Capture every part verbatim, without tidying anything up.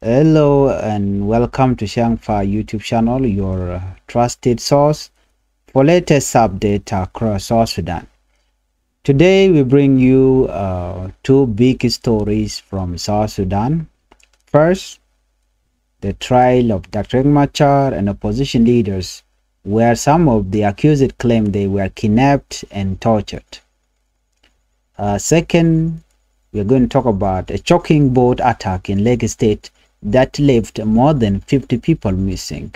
Hello and welcome to Shangfa YouTube channel, your uh, trusted source for latest update across South Sudan. Today we bring you uh, two big stories from South Sudan. First, the trial of Doctor Riek Machar and opposition leaders, where some of the accused claim they were kidnapped and tortured. Uh, second, we are going to talk about a shocking boat attack in Lake State that left more than fifty people missing.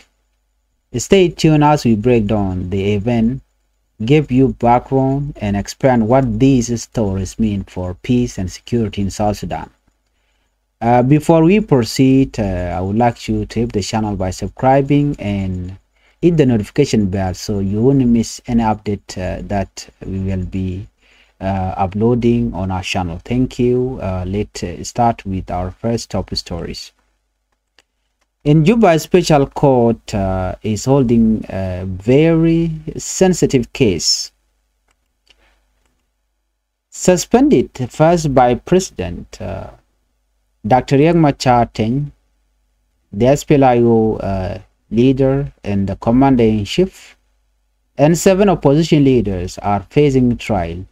Stay tuned as we break down the event, give you background, and explain what these stories mean for peace and security in South Sudan. Uh, before we proceed, uh, I would like you to help the channel by subscribing and hit the notification bell so you won't miss any update uh, that we will be uh, uploading on our channel. Thank you. Uh, let's uh, start with our first top stories. In Juba, a special court uh, is holding a very sensitive case. Suspended first by President uh, Doctor Riek Machar Teny, the S P L A I O uh, leader and the commander-in-chief, and seven opposition leaders are facing trial.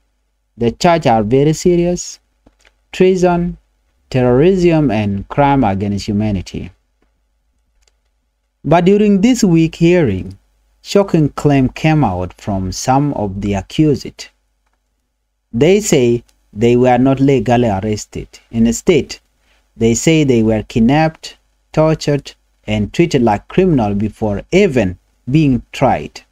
The charges are very serious: treason, terrorism, and crime against humanity. But during this week hearing, shocking claim came out from some of the accused. They say they were not legally arrested. Instead, they say they were kidnapped, tortured, and treated like criminals before even being tried.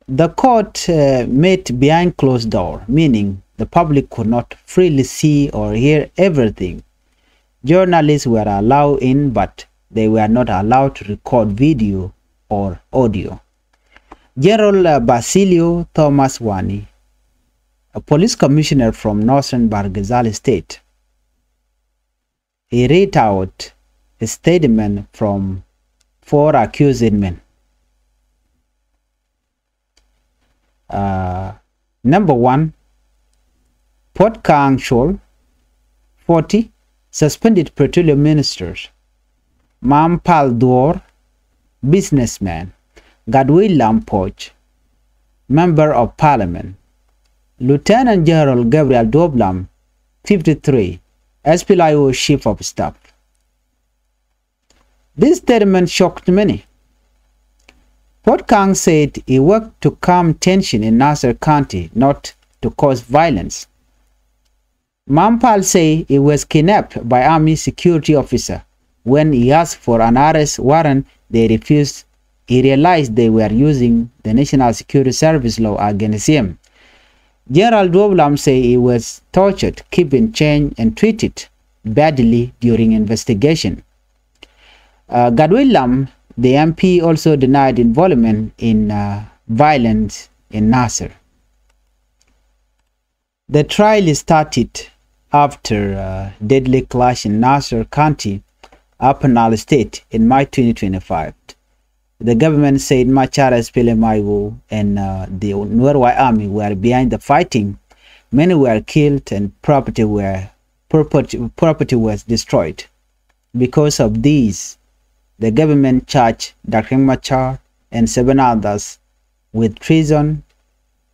The court uh, met behind closed door, meaning the public could not freely see or hear everything. Journalists were allowed in, but they were not allowed to record video or audio. General uh, Basilio Thomas Wani, a police commissioner from northern Bahr el Ghazal state, he read out a statement from four accused men. Uh, number one, Puot Kang Chol, forty, suspended petroleum minister. Mam Pal Duor, businessman. Gatwec Lam Puoc, member of parliament. Lieutenant General Gabriel Duop Lam, fifty-three, S P L A I O chief of staff. This statement shocked many. Puot Kang said he worked to calm tension in Nasir County, not to cause violence. Mam Pal say he was kidnapped by army security officer. When he asked for an arrest warrant, they refused. He realized they were using the National Security Service law against him. General Duop Lam say he was tortured, kept in chain, and treated badly during investigation. Uh, Gatwec Lam, the M P, also denied involvement in uh, violence in Nasir. The trial started after a deadly clash in Nasir County, Upper Nile State, in March twenty twenty-five. The government said Machar, S P L M I O, and uh, the Nuer White Army were behind the fighting. Many were killed and property were property, property was destroyed. Because of this, the government charged Doctor Riek Machar and seven others with treason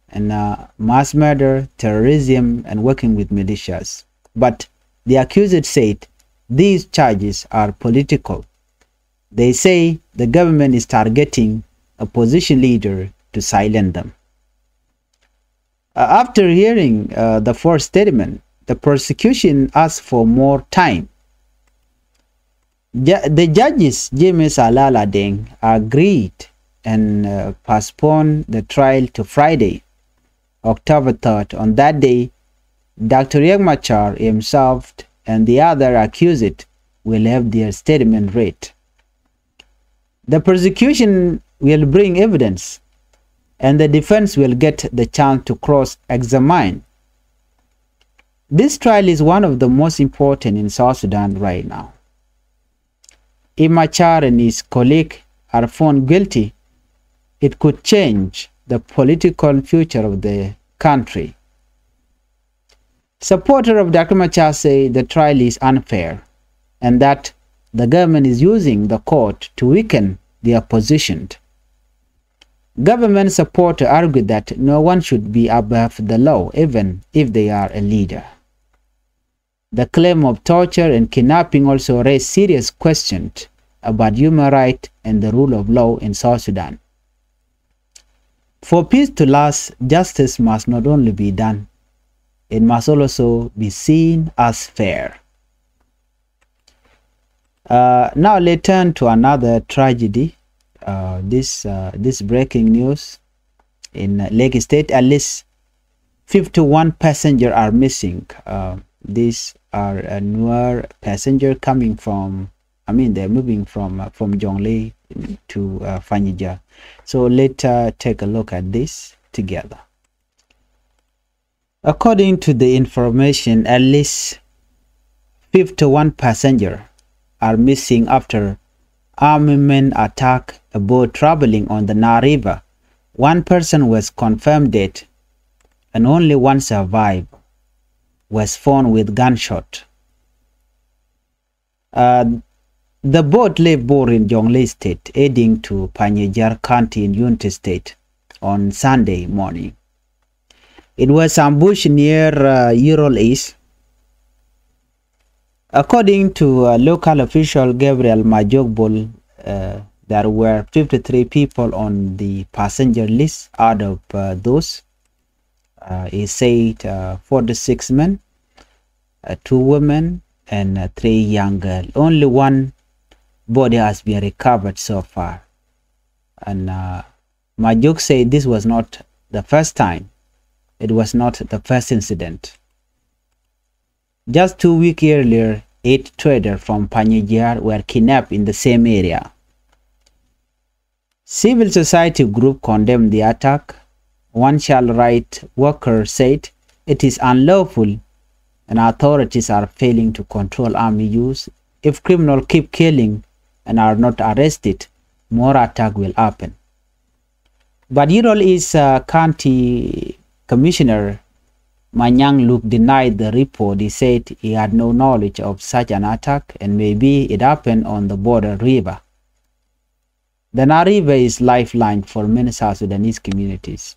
and uh, mass murder, terrorism, and working with militias. But the accused said these charges are political. They say the government is targeting opposition leader to silence them. Uh, after hearing uh, the first statement, the prosecution asked for more time. Ju- the judges, James Alala Deng, agreed and uh, postponed the trial to Friday, October third. On that day, Doctor Riek Machar himself and the other accused will have their statement read. The prosecution will bring evidence, and the defense will get the chance to cross-examine. This trial is one of the most important in South Sudan right now. If Machar and his colleague are found guilty, it could change the political future of the country. Supporters of Doctor Machar say the trial is unfair and that the government is using the court to weaken their position. Government supporters argue that no one should be above the law, even if they are a leader. The claim of torture and kidnapping also raised serious questions about human rights and the rule of law in South Sudan. For peace to last, justice must not only be done, it must also be seen as fair. Uh, now let's turn to another tragedy. Uh, this, uh, this breaking news in, uh, Lake State, at least fifty-one passengers are missing. Uh, these are, uh, Nuer passenger coming from, I mean, they're moving from, uh, from Jonglei to, uh, Panyijar. So let's, uh, take a look at this together. According to the information, at least fifty-one passengers are missing after armed men attack a boat traveling on the Nile River. One person was confirmed dead, and only one survived, was found with gunshot. Uh, the boat left Bor in Jonglei State, heading to Panyijar County in Unity State on Sunday morning. It was ambushed near, uh, Yirol East. According to, uh, local official Gabriel Majok Bol, uh, there were fifty-three people on the passenger list. Out of, uh, those, uh, he said, uh, forty-six men, uh, two women, and, uh, three young girls. Only one body has been recovered so far. And, uh, Majok said this was not the first time. It was not the first incident. Just two weeks earlier, eight traders from Panyijar were kidnapped in the same area. Civil society group condemned the attack. One child right worker said it is unlawful and authorities are failing to control armed youth. If criminals keep killing and are not arrested, more attack will happen. But Yirol East, uh, County Commissioner Manyang Luke denied the report. He said he had no knowledge of such an attack and maybe it happened on the border river. The Nile River is lifeline for many South Sudanese communities.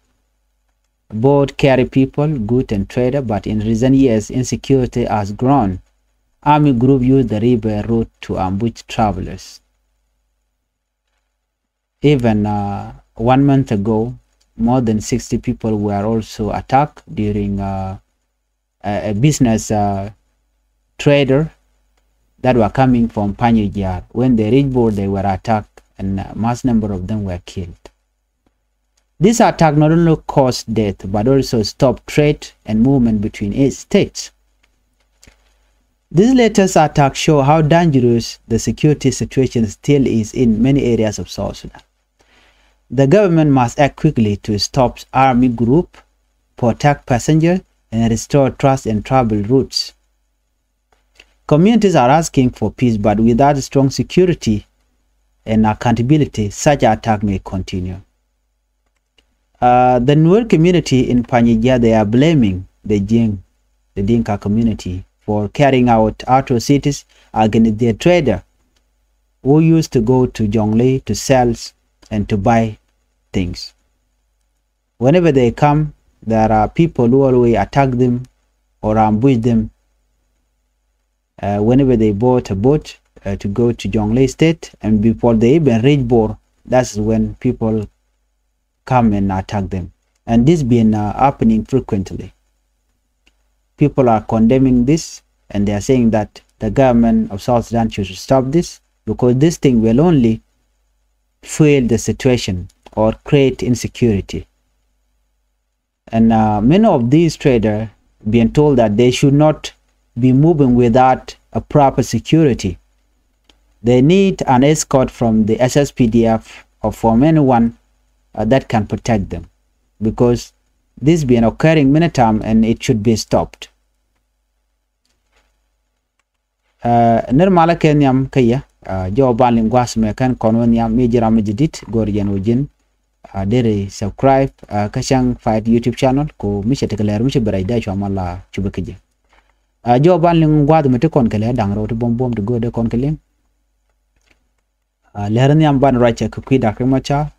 Boat carry people, good and trader, but in recent years, insecurity has grown. Army group use the river route to ambush travelers. Even, uh, one month ago, more than sixty people were also attacked during, uh, a, a business, uh, trader that were coming from Panyijar. When they reached Bor, they were attacked and a mass number of them were killed. This attack not only caused death but also stopped trade and movement between its states. This latest attack show how dangerous the security situation still is in many areas of South Sudan. The government must act quickly to stop army group, protect passengers, and restore trust in travel routes. Communities are asking for peace, but without strong security and accountability, such attack may continue. Uh, the Nuer community in Panyijar, they are blaming the Jing, the Dinka community, for carrying out atrocities against their trader who used to go to Jonglei to sell and to buy things. Whenever they come, there are people who always attack them or ambush them. Uh, whenever they bought a boat, uh, to go to Jonglei State, and before they even reach Bor, that's when people come and attack them. And this been, uh, happening frequently. People are condemning this, and they are saying that the government of South Sudan should stop this because this thing will only fuel the situation or create insecurity. And, uh, many of these traders being told that they should not be moving without a proper security. They need an escort from the S S P D F or from anyone, uh, that can protect them, because this been occurring many times and it should be stopped. Nir malä kɛ nhiam kä yɛ, jɔw ban liŋ gua̱a̱th mɛ kɛn kɔn wä nhiam mi ji̱ ram mi ji̱ di̱t go̱r yɛn wä ji̱n. Deri subscribe kä Cäŋ Fight YouTube channel ko mi cɛ tekɛ lɛr mi cɛ bɛ rɛc dee cua mal la cupɛ kä ji̱. Jɔw ban liŋ gua̱a̱th mi ti kɔn kɛ lɛ da̱ŋ rɛw ti buɔ̱m buɔ̱m ti göödɛ kɔn kɛ liŋ. Lɛr nhiam ban ruacɛ kɛ kui̱ Dak Riek Machar.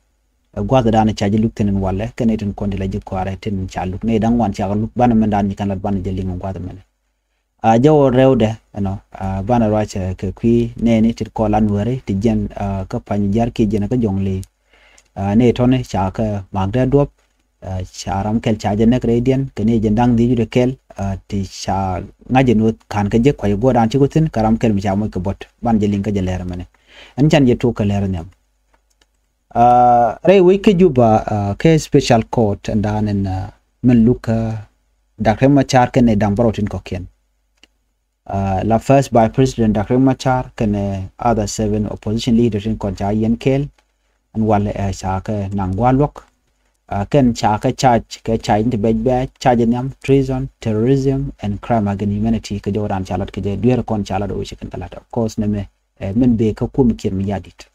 Gua̱a̱th dan ca jɛ luk thi̱n in walɛ kɛn itin kɔn ti la ji̱ kɔaarɛ tin ca luk ni da̱ŋ wan ca kɛ luk ban min dan nyi kɛn lat ban jɛ liŋ gua̱a̱th mɛnɛ. Jɔw rɛwdɛ ɛnɔ ban ruacɛ kɛ kui̱ nɛni ti kɔl an weri ti jiɛn kä Pany Jiar kiɛ jiɛn kä Jɔŋli. Ni tɔni ca kɛ makdɛ duɔp. Ca ram kɛl ca jɛ nɛk rɛydiɛn kɛ ni jɛ da̱ŋ dhiec wi̱dɛ kɛl. Ti ca ŋa̱c jɛ nuɔth ka̱n kɛ jɛ kuac guɔdan ci ku thi̱n kɛ ram kɛl mi ca moc kɛ buɔt ban jɛ liŋ kä jɛ lɛr mɛnɛ. Ɛn can jɛ tuk kɛ lɛr nhiam. Rɛy wec kä Juba kɛ special court ɛn dan ɛn min luk kä Dak Riek Machar kɛn ni da̱ŋ bärɔw tin kɔkiɛn. La first Vice President Dak Riek Machar kɛnɛ other seven opposition leader tin kɔn ca yɛn kɛɛl. Ɛn walɛ ɛ ca kɛ naŋ gua̱a̱ luɔk. Kɛn ca kɛ charge kɛ charge ni ti bɛc bɛc charge nhiam treason, terrorism and crime against humanity kɛ jɔw ran ca lat kɛ jɛ duer kɔn ca lat o ci kɛn kɛ lat of course nɛmɛ. Min bee kä kum kiɛn mi yadit.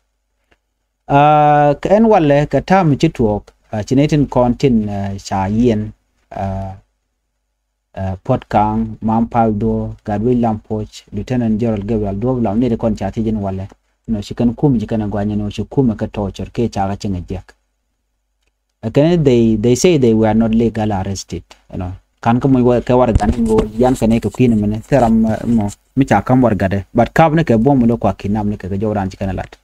Kɛ ɛn walɛ kɛ tam ci tuɔɔk ci nɛ tin kɔn tin ca yɛn. Puɔt Kaŋ, Mam Pal Duɔ, Gatwec Lam Puɔc, Lieutenant General Gabriel Duɔp Lam ni ti kɔn ca thiec in walɛ. Nɔ ci kɛn kum ci kɛn guanyɛ nɔ ci kum kɛ torture kɛ ca kɛ cieŋ jiɛk. Kɛn they they say they were not legal arrested. Ɛnɔ kan kä muc kɛ warɛga ni ŋo̱o̱l yan kɛn kɛ kui̱n mɛnɛ thil ram mɔ mi ca kam warɛga dɛ but kap ni kɛ buɔm mi lo kua kidnap ni kɛ kɛ jɔw ran ci kɛn lat.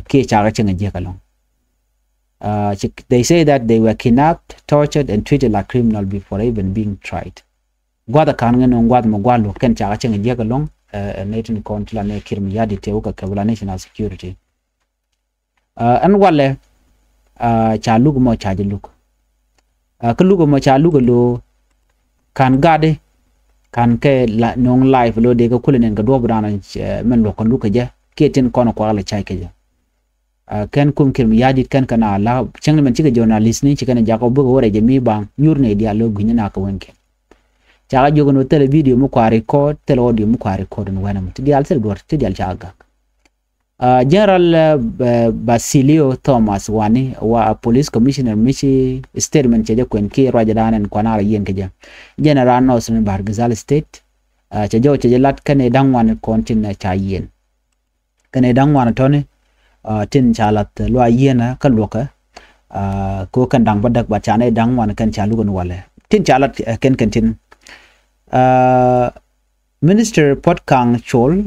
Kiɛ ca kɛ cieŋ jiɛk alɔŋ. They say that they were kidnapped, tortured and treated like criminal before even being tried. Gua̱th a ka̱n ŋän gua̱th mɛ gua̱th luɔk kɛn ca kɛ cieŋ jiɛk alɔŋ. Ɛ nɛ tin kɔn ti la nɛ Kiir Mayardit tëë wä kɛ kɛ wä la national security. Ɛn walɛ ca luk mɔ ca jɛ luk. Kä luk mɔ ca luk lo kan gatdi kan kɛ no̱o̱ŋ live lo dee kɛ kulɛ nɛn kɛ duɔ̱p dan mɛn luɔk kɛ luk kɛ jɛ kiɛ tin kɔn kuak lɛ cay kɛ jɛ. Kɛn kum Kiir Mayardit kɛn kɛ na la cäŋ ni mɛn cikɛ journalist ni cikɛ ni jakɔ bikɛ wä rɛy jɛ mi baŋ nyur ni diaal lo gui̱ny na kɛ wɛn kɛn. Ca kɛ jiök ni wä thilɛ video mi kua record thilɛ audio mi kua record ni wɛn mɔ ti diaal thilɛ duɔ̱r ti diaal ca kɛ gak. General Basilio Thomas Wani wa police commissioner mi ci statement cɛ jɛ kuɛn ki ruacɛ dan ɛn kuan a rɔ yiɛn kɛ jɛ. General Northern Bahr el Ghazal State cɛ jɛ wä cɛ jɛ lat kɛn i̱ da̱ŋ wan kɔn tin ca yiɛn. Kɛn i̱ da̱ŋ wan tɔni tin ca lath luac yiɛn kä luɔkä. Ko kɛn da̱ŋ bä däk ba ca ni da̱ŋ wan kɛn ca lukɛ ni walɛ tin ca lat kɛn kɛn tin. Minister Puɔt Kaŋ Col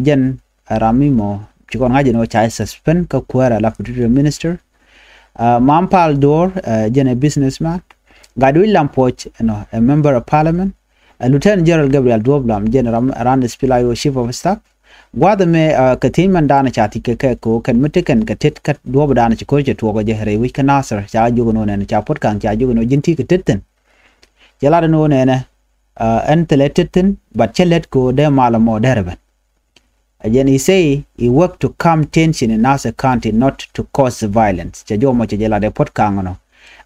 jɛn ram mi mɔ ci kɔn ŋa̱c jɛn wä ca suspend kä kuäärä la Pretoria minister. Mam Pal Duɔr jɛn ɛ businessman. Gatwec Lam Puɔc ɛnɔ ɛ member of parliament. Ɛ Lieutenant General Gabriel Duɔp Lam jɛn ram ran SPLA-IO chief of staff. Gua̱th ɛmɛ kɛ thiec mɛn daanɛ ca thiec kɛ kɛ ko kɛn mi ti kɛn kɛ tet kä duɔp daanɛ ci ko̱r cɛ tuɔɔk ɛ jɛ rɛy wi̱c kä Nasir ca jiök ɛn ɣöö nɛnɛ ca Puɔt Kaŋ ca jiök ɛn ɣöö ji̱n ti kɛ tet thi̱n. Cɛ lat ɛn ɣöö nɛnɛ ɛn thilɛ tet thi̱n but cä lät ko dee mal ɛmɔ dee rɛ ben. Ɛ jɛn he say he work to calm tension in Nasir County not to cause violence. Cɛ jɔmɔ cɛ jɛ lat ɛ Puɔt Kaŋ ɛnɔ.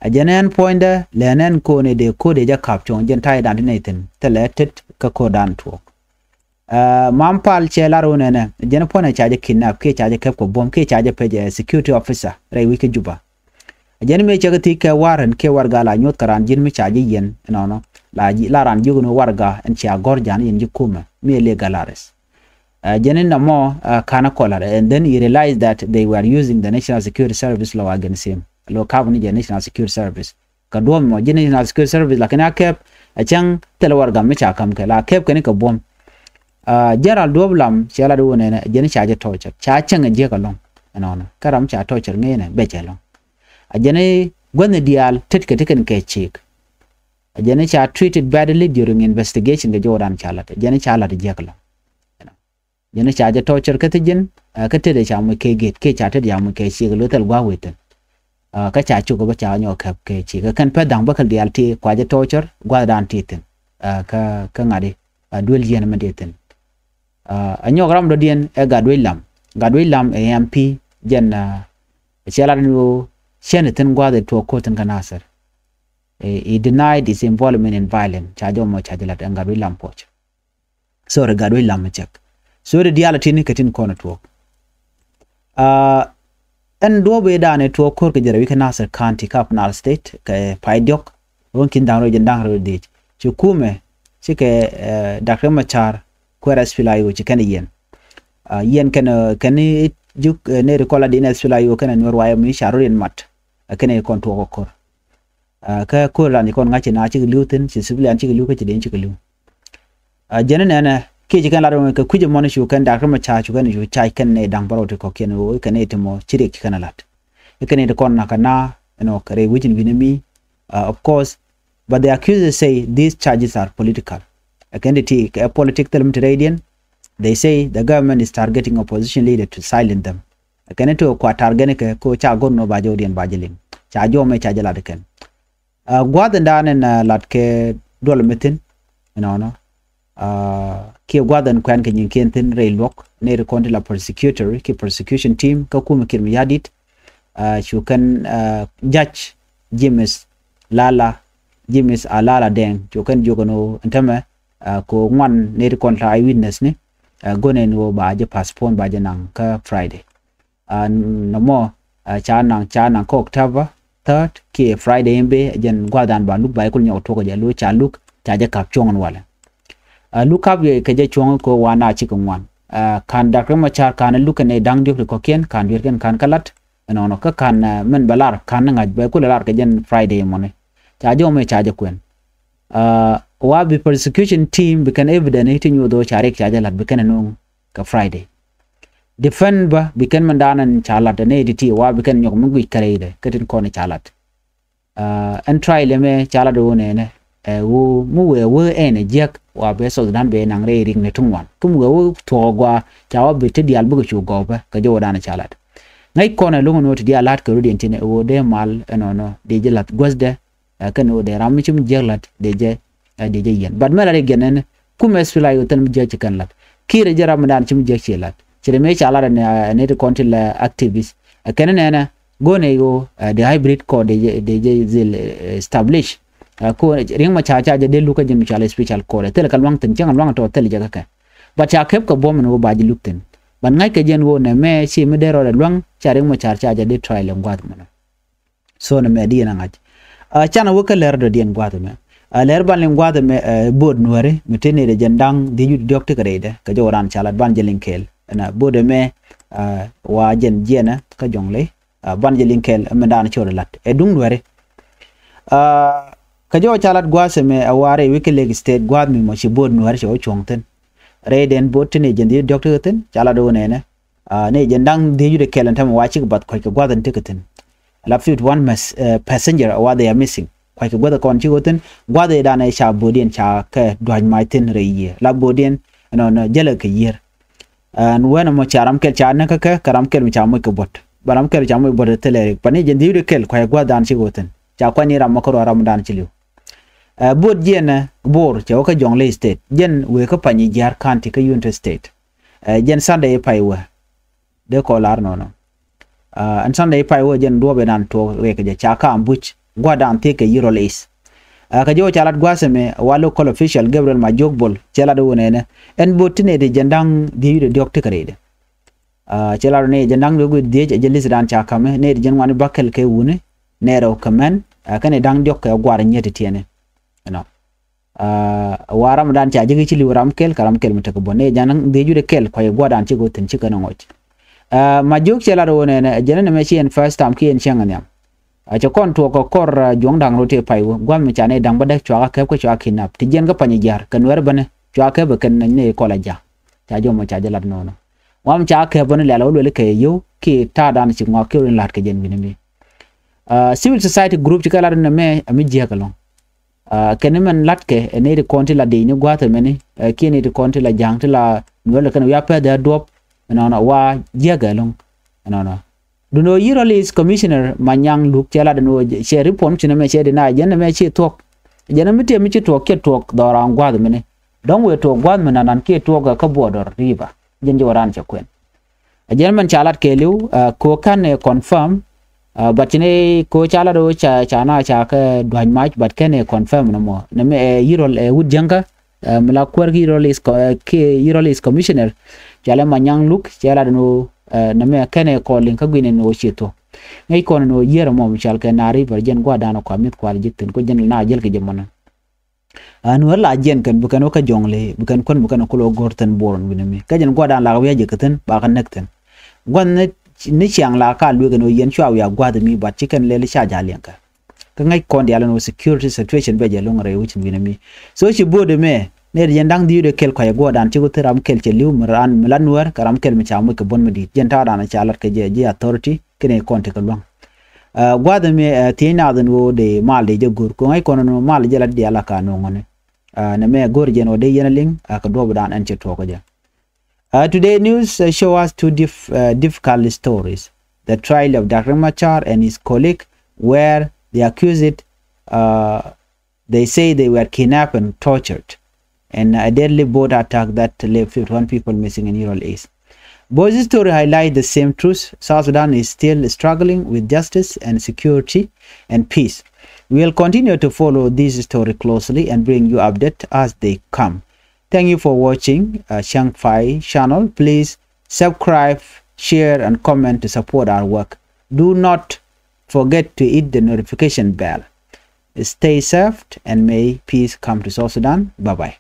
Ɛ jɛn ɛn puɔ̱nydɛ lɛn ɛn ko̱n ɛ dee ko̱dɛ jɛ kap cuɔ̱ŋ jɛn ta̱yɛ dan ti nɛy thi̱n thilɛ tet kä ko̱r dan tuɔɔk. Mam Pal cɛ lar wun ɛnɛ jɛn puɔnɛ ca jɛ kidnap kiɛ ca jɛ kɛp kɛ buɔ̱m kiɛ ca jɛ pec ɛ security officer rɛy wi̱c kä Juba. Jɛn mëë cɛ kɛ thiec kɛ war ɛn kiɛ warɛga la nyuɔth kɛ raan ji̱n mi ca ji̱ yɛn ɛnɔnɔ la ran jiök ni warɛga ɛn cia gɔ̱r ja̱n yɛn ji̱ kumɛ mi ɛ legal arrest. Jɛn in nɔmɔ kanɛ kɔlar and then he realized that they were using the National Security Service law against him. Lo kap ni jɛ National Security Service. Kɛ duɔ̱ɔ̱p mɔ ji̱ National Security Service lakin a kɛp a cäŋ thilɛ warɛga mi ca ka̱m kɛ la kɛp kɛn kɛ buɔ̱m. General Duɔp Lam cɛ lat wun ɛnɛ jɛn ca jɛ torture ca cäŋ a jiäk alɔŋ. Ɛnɔnɔ kä ram ca torture ŋe̱nɛ bɛc alɔŋ. A jɛn guäthni diaal tet kɛ ti kɛn kɛ ciek. A jɛn ca treated badly during investigation kɛ jɔwdan ca lat a jɛn ca lat jiäk alɔŋ. Jɛn ca jɛ torture kä thi ji̱n kä tetdɛ ca muc kɛ gate kiɛ ca tetdɛ ca muc kɛ ciek lo thil gua̱a̱k wethin. Kä ca cuk bä ca nyɔk kɛp kɛ ciek kɛ kɛn pɛth da̱ŋ bä kɛ diaal ti kua jɛ torture gua̱a̱k dan ti thin. Kä ŋa̱di duel yiɛn mɛ di thin. A nyɔk ram dɔ̱diɛn ɛ Gatwec Lam. Gatwec Lam ɛ MP jɛn cɛ lat ni ɣöö cɛn thin gua̱a̱k ɛ tuɔɔk ko̱ thin kä Nasir. He denied his involvement in violence ca jɔmɔ ca jɛ lat ɛ Gatwec Lam Puɔc. Sorry Gatwec Lam mi cɛk. Sorry diaal a tin kɛ tin kɔn a tuɔɔk. Ɛn duɔ̱ɔ̱p ëë daanɛ tuɔɔk ko̱r kɛ jɛ rɛy wi̱c kä Nasir County kä Upper Nile State kɛ pay diɔ̱k. Ruɔ̱n ki̱n da̱ŋ rɛw jɛn da̱ŋ rɛw dhiec ci kumɛ cikɛ, eh, Doctor Machar kuɛɛr SPLA-IO ci kɛn yiɛn. Ah, yiɛn kɛn, eh, kɛn i̱ juk, eh, nɛy ti kɔn la di̱n SPLA-IO kɛnɛ Nuɛr Wayɛ mi ca rɔ̱diɛn mat. Ah, kɛn i̱ kɔn tuɔɔk ɛ ko̱r. Ah, kä ko̱r ran ci kɔn ŋa̱c ci na cikɛ li̱w thi̱n, ci civilian cikɛ li̱w kä ci di̱n cikɛ li̱w. Ah, jɛn inɛnɛ kiɛ ci kɛn lat ɣöö kɛ kui̱c ɛmɔni cu kɛn Doctor Machar cu kɛn cu ca̱c kɛn nɛy da̱ŋ bärɔw ti kɔ̱kiɛn ɣöö kɛn nɛy ti mɔ ci riɛk ci kɛn ɛ la̱t. I̱ kɛn nɛy ti kɔn nakä na, you know, kɛ rɛy wec in wi̱n imi. Ah, of course, but the accusers say these charges are political. Ɛ kɛn ti ti kɛ politic thil mi ti rɛydiɛn. They say the government is targeting opposition leader to silence them. Ɛ kɛn ti kua target ni kɛ ko ca go̱r nɔ ba jɛ wä diɛn ba jɛ liŋ. Ca jɔmɛ ca jɛ lat kɛn. Ah, gua̱th in da̱a̱n in, ah, lat kɛ duɔl mi thi̱n, you know, nɔ. Ah, kiɛ gua̱th in kuɛn kɛ nyin kiɛn thi̱n rɛy luɔk, nɛy ti kɔn ti la prosecutor, kiɛ prosecution team, kä kumɛ Kiir Mayardit, ah, cu kɛn, ah, judge James Lala, James Alala Deng, cu kɛn jiök ɛn ɣöö ɛn tämɛ, ah, kɛ ɣöö ŋuan nɛy ti kɔn la eyewitness ni, ah, go̱n ɛn ɣöö ba jɛ postpone ba jɛ naŋ kä Friday. Ah, nɔmɔ, ah, ca naŋ, ca naŋ kä October third, kiɛ Friday in bee, jɛn gua̱a̱th dan ba luk ba ikul nyɔk tuɔk jɛ, lo ca luk, ca jɛ kap cuɔ̱ŋ in walɛ. Ah, luk kap yɛ kɛ jɛ cuɔ̱ŋ kɛ ɣöö wa na cikɛ ŋuan. Ah, ka̱n Doctor Machar ka̱n luk kɛn nɛy da̱ŋ diɔ̱k ti kɔ̱kiɛn, ka̱n dueerkɛn ka̱n kä la̱t, ɛnɔnɔ kä ka̱n, ah, min bɛ lar, ka̱n ni ŋa̱c bɛ kulɛ lar kɛ jɛn Friday in mɔni. Ca jɔmɛ ca jɛ kuɛn. Ah, wa bi prosecution team bi kɛn evidence ti nyuɔth ɣöö ca riɛk ca jɛ la̱t bi kɛn ɛ no̱o̱ŋ kɛ Friday. Defend bä bi kɛn min da̱a̱n ɛn ca la̱t ɛn ɛ ti ti wa bi kɛn nyɔk mi guic kärɛydɛ kä tin kɔn ca la̱t. Ah, ɛn trial ɛmɛ ca la̱t ɣöö nɛnɛ, ɛ ɣöö mi wëë wee ɛn ɛ jiäk wa bɛ South Sudan bɛ naŋ rɛy rik ni ti ŋuan. Kä mi wëë wee thuɔ̱k gɔaa ca wa bi ti diaal bikɛ cu gɔw bä kɛ jɔwä da̱a̱n ca la̱t. Ŋäc kɔn ɛ lo̱ŋ ɛn ɣöö ti diaal la̱t kɛ rut yɛn tin ɛ ɣöö dee mal ɛnɔnɔ dee ji̱ la̱t guäthdɛ. Ɛ kɛn ɣöö dee ram mi ci mi jiäk la̱t dee jɛ, ɛ dee jɛ yiɛn. But mɛ la̱t i̱ gɛn ɛn kum SPLA-IO thil mi jiäk ci kɛn la̱t. Kiir ɛ jɛ ram mi da̱a̱n ci mi jiäk ci la̱t. Ci dee mëë ca la̱t ɛn, ɛ nɛy ti kɔn ti la activist. Ɛ kɛn nɛnɛ go̱n ɛ ɣöö, ɛ dee hybrid court dee jɛ, dee jɛ dhil, ɛ, establish. Ɛ ko Riek Machar ca jɛ dee luk kä jɛn mi cɔal special court. Ɛ thil kɛ luaŋ thi̱n cäŋ luaŋ tɔ thil jɛ kä kɛ. But ca kep kɛ buɔ̱m ɛn ɣöö ba jɛ luk thi̱n. But ŋa̱ckɛ jɛn ɣöö nɛmɛ ci mi dee rɔɔdɛ luaŋ ca Riek Machar ca jɛ dee trial ɛn gua̱a̱th mɔnɔ. So nɛmɛ di yɛn a ŋa̱c. Ah, canɛ wä kä lɛr dɔ̱diɛn gua̱a̱th ɛmɛ. Ah, lɛr ban liŋ gua̱a̱th ɛmɛ, eh, bo̱o̱t Nuääri mi te nɛy dee jɛn da̱ŋ dhieec wi̱cdɛ diɔ̱k tekɛ rɛydɛ kɛ jɔw raan ca lat ban jɛ liŋ kɛɛl. Ɛn, ah, bo̱o̱t ɛmɛ, ah, wa jɛn jiɛnɛ kä Jɔŋley. Ah, ban jɛ liŋ kɛɛl ɛmɛ da̱a̱n cɔɔd ɛ lat ɛ duŋ Nuääri. Ah, kɛ jɔw ca lat gua̱a̱th ɛmɛ ɛ wa rɛy wec kä Lake State gua̱a̱th mi mɔ ci bo̱o̱t Nuääri cɛ wä cuɔ̱ŋ thi̱n. Rɛydɛn bo̱o̱t te nɛy jɛn dhieec wi̱cdɛ diɔ̱k tekɛ thi̱n ca lat ɣöö nɛnɛ. Ah, nɛy jɛn da̱ŋ dhieec wi̱cdɛ kɛl ɛn tämɛ wa cikɛ bath kua̱ckɛ gua̱th ɛn tekɛ thi̱n. La fifty one mes-, eh, passenger wa they are missing. Kua̱ckɛ gua̱th ɛ kɔn cikɛ wä thi̱n, gua̱th ɛ danɛ ca bo̱o̱diɛn ca kɛ dua̱c mac thi̱n rɛy yiëë. La bo̱o̱diɛn ɛnɔnɔ jälɛ kɛ yiër. Ɛn wɛnɛ mɔ ca ram kɛl ca näk kä kɛ, kɛ ram kɛl mi ca moc kɛ buɔ̱t. Ba ram kɛl ca moc buɔ̱t ɛ thilɛ rik. Ba nɛy jɛn dhieec wi̱cdɛ kɛl kua̱ckɛ gua̱th dan cikɛ wä thi̱n. Ca kuany ni ram mɔ kä ruac ram dan ci li̱w. Eh, bo̱o̱t jiɛn, eh, Bor cɛ wä kä Jɔŋley State. Jɛn wëë kä Panyijiar County kä Unity State. Eh, jɛn Sunday i̱ pay wä. Dee kɔ lar nɔnɔ. Ah, ɛn Sunday i̱ pay wä jɛn duɔ̱ɔ̱p inan tuɔɔk rɛy kɛ jɛ ca kä ambush. Gua̱dan thiek kɛ Yirol East. Ah, kɛ jɛ wä ca lat gua̱a̱th ɛmɛ wa local official Gabriel Majok Bol cɛ lat wä nɛnɛ. Ɛn bo̱o̱t ti nɛy ti jɛn da̱ŋ dhieec wi̱cdɛ diɔ̱k tekɛ rɛydɛ. Ah, cɛ lat wä nɛy jɛn da̱ŋ dhieec wi̱cdɛ diɔ̱k tekɛ rɛydɛ. Jɛn ŋuani bäkɛl kɛ wuni. Nɛy rɛw kɛ mɛn. Ah, kɛnɛ da̱ŋ diɔ̱k kɛ gua̱a̱r nyiet ti tiɛni. Ɛnɔ. Ah, wa ram dan ca ji̱ ci li̱w ram kɛl kɛ ram kɛl mi tekɛ buɔ̱t. Nɛy jɛn da̱ŋ dhieec wi̱cdɛ kɛl kua̱ckɛ gua̱dan cikɛ wä thi̱n cikɛ nɔ ŋɔc. Ah, Majok cɛ lat wä nɛnɛ, jɛn nɛmɛ ci ɛn first time kiɛ ɛn cäŋ nhiam. Ah, cɛ kɔn tuɔɔk kɛ kɔr, ah, Juɔ̱ŋ Da̱ŋ Rot tëë pay wä. Gua̱th mi ca nɛy da̱ŋ bädäk cua kɛ kɛp kä cua kidnap. Ti jiɛn kä Panyijiar, kɛ Nuɛr bänɛ, cua kɛp kɛn nɛy kɔl a ja̱. Ca jɔmɔ ca jɛ lat nɔnɔ. Wam ca kɛp bänɛ lɛl wä luɛli kɛ yio̱w, kiɛ ta̱a̱ dan ci ŋɔak kiɛ wä in la̱t kɛ jɛn wi̱ni mi. Ah, civil society group ci kɛ lat nɛmɛ, a mi jiäk ɛlɔ̱ŋ. Ah, kɛn mɛn latkɛ, ɛ nɛy ti kɔn ti la di̱i̱ni gua̱a̱th ɛmɛni, ɛ kiɛ nɛy ti kɔn ti la ja̱a̱ŋ ti la Nuɛr lɛ kɛn wiaa pɛth ɛ duɔ̱p, ɛnɔnɔ wa jiäk ɛlɔ̱ŋ, ɛnɔnɔ. Duundɛ ɣöö Yirol East Commissioner Manyaŋ Luk cɛ lat ɛn ɣöö cɛ report mi ci nɛmɛ cɛ deny, jɛn nɛmɛ ci thuɔ̱k. Jɛn mi tiɛm mi ci tuɔɔk, cɛ tuɔɔk dhɔran gua̱a̱th ɛmɛni. Dɔ̱ŋ wëë tuɔɔk gua̱a̱th mi nanan kiɛ tuɔɔk kä border river. Jɛn jɛ wä raan cɛ kuɛn. Ɛ jɛn mɛn ca lat kɛɛliw, ah, kɛ ɣöö /ka̱n ɛ confirm, ah, but ci nɛy kɛ ɣöö ca lat ɣöö ca, ca na ca kɛ dua̱c mac, but /ka̱n ɛ confirm nɔmɔ. Nɛmɛ ɛ Yirol, ɛ wut Jäŋkä, ah, mi la kuäär kä Yirol East co-, ah, kiɛ Yirol East Commissioner, cɔalɛ Manyaŋ Luk, cɛ lat ɛn ɣöö, ah, nɛmɛ /ka̱n ɛ kɔn liŋ kä gui̱n ɛn ɣöö ci thuɔ̱k. Ŋäc kɔn ɛn ɣöö yiër ɛmɔ mi cɔalkɛ Nile River jɛn gua̱dan ɛ kua mi̱th kual ji̱ thi̱n, kä jɛn na jäl kɛ jɛ mɔnä. Ɛ Nuäär la jiɛn kɛn bi kɛn wä kä jɔŋli bi kɛn kuän bi kɛn kulɛ go̱r thi̱n buɔr wi̱n mi kä jɛn gua̱dan la wi̱i̱ a jɛ kɛ thi̱n ba kɛ näk thi̱n. Gua̱n ni ciaŋ la ka lueek ɛn ɣöö yɛn cua wiaa gua̱th mi bat ci kɛn lɛl ca ja̱ liɛŋ kɛ. Kä ŋäc kɔn diaal ɛn ɣöö security situation bɛ jɛ lo̱ŋ rɛy wecin wi̱n mi. So ci bo̱o̱dɛ mɛ nɛɛt jɛn da̱ŋ dhi̱i̱t ɛ kɛl kɔc ɛ guɔ̱ɔ̱dan cikɛ thil ram kɛl cɛ li̱w mi ran mi la Nuäär kɛ ram kɛl mi ca moc kɛ buɔ̱n mi di̱i̱t jɛn ta̱a̱dan ca lat kɛ jɛ ji̱ authority kɛnɛ kɔn tekɛ lua̱ŋ. Gua̱a̱th mi thiec naath in ɣöö dee mal dee jɛ go̱r ko̱ŋ ɛ kɔn in mal jɛ la diaal a ka no̱o̱ŋ ɣöni. Nɛ mɛ go̱r jɛn ɣöö dee yɛn a liŋ a kɛ duɔ̱ɔ̱pdan ɛn cɛ tuɔɔk jɛ. Today news show us two dif, difficult stories. The trial of Doctor Machar and his colleague where the accused they say they were kidnapped and tortured, and a deadly boat attack that left fifty-one people missing in Ural East. Both stories highlight the same truth. South Sudan is still struggling with justice and security and peace. We'll continue to follow this story closely and bring you updates as they come. Thank you for watching Chiang Fai channel. Please subscribe, share, and comment to support our work. Do not forget to hit the notification bell. Stay safe and may peace come to South Sudan. Bye bye.